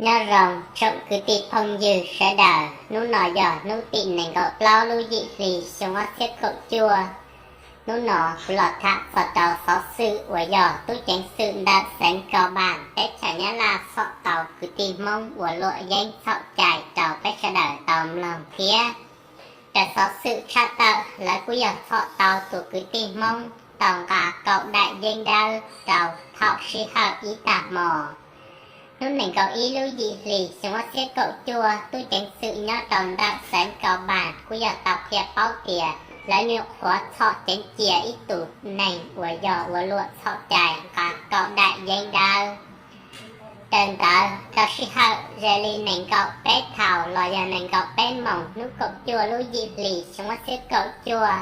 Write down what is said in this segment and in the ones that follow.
Nyob zoo tsoom kwv tij phooj ywg sawv daws, hnub no yog hnub tim nees nkaum plaub lub yim hli xyoo ob txhiab kaum cuaj. Hnub no kuv los tham txog rau xov xwm uas yog tub ceev xwm ntawm xeev Kaus Npas teb chaws Nyab Laj txhom tau kwv tij Hmoob ua luam yeeb txhaum cai rau peb sawv daws tau mloog thiab. Raws xov xwm tshaj tawm, lawv kuj yog txhom tau tus kwv tij Hmoob tau nqa kaum daim yeeb dawb rau thaum sij hawm ib tag hmo hnub nees nkaum ib lub yim hli xyoo ob txhiab kaum cuaj. Tub ceev xwm nyob rau ntawm xeev Kaus Npas kuj yog tau qhia paub tias lawv nyuam qhuav txhom ceev cia ib tus neeg uas yog ua luam txhaum cai nqa kaum daim yeeb dawb. Raws ntawd rau sij hawm ze li nees nkaum peb thaum los yog nees nkaum peb moos hnub kaum cuaj lub yim hli xyoo ob txhiab kaum cuaj,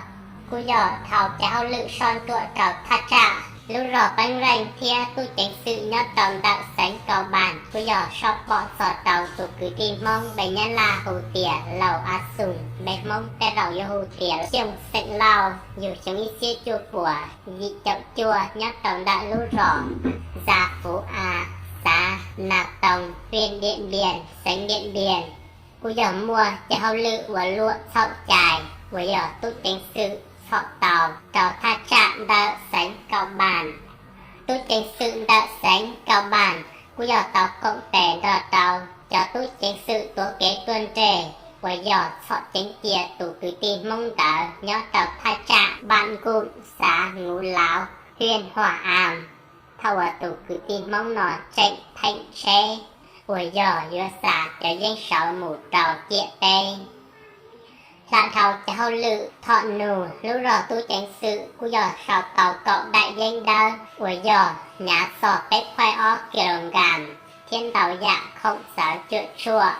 kuj yog thaum cov hauj lwm soj ntsuam rau thaj tsam lub zog Peeb Leej thiab tub ceev xwm nyob rau ntawm xeev Kaus Npas kuj yog soj pom txog rau tus kwv tij Hmoob npe Nyab Laj hu tias Laus A Xus, npe Hmoob tej zaum yuav hu tias Xyooj xeem Lauj, yug xyoo ib txhiab cuaj puas yim caum cuaj nyob rau ntawm lub zos Zas Fuv A, xav Nas Toos, viaj Diam Npias, xeev Diam Npias, kuj yog muaj cov hauj lwm ua luam txhaum cai uas yog tub ceev xwm txhom tau rau thaj tsam ntawm xeev Kaus Npas. Tub ceev xwm ntawm xeev Kaus Npas kuj yog tau koom tes nrog rau cov tub ceev xwm tuav kev ruaj nreg uas yog txhom ceev cia tus kwv tij Hmoob ntawd nyob rau thaj tsam Npam Nkum, xav Nuv Lauv, viaj Huas As, thaum uas tus kwv tij Hmoob no tseem pheej tsheb uas yog yuav xa cov yeeb saud mus rau ciam teb. Hla dhau cov hauj lwm thom nug, lub zog tub ceev xwm kuj yog sau tau kaum daim yeeb dawb uas yog hnyav txog peb phaj ob kis lus nkas thiab ntau yam khoom txawv cuam tshuam.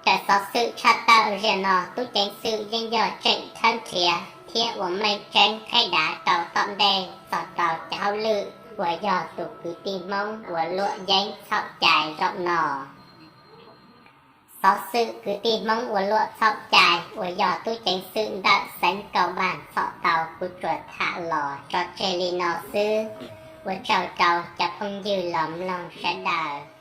Raws xov xwm tshaj tawm, zaum no tub ceev xwm yeej yog tseem tshawb nrhiav thiab ua meej tseeb qhib dav rau tom ntej txog rau cov hauj lwm uas yog tus kwv tij Hmoob ua luam yeeb txhaum cai zaum no. Xov xwm kwv tij Hmoob ua luam txhaum cai uas yog tub ceev xwm ntawm xeev Kaus Npas txhom tau kuv tsuas tham los tso tseg li no xwb. Ua tsaug rau cov phooj ywg los mloog sawv daws.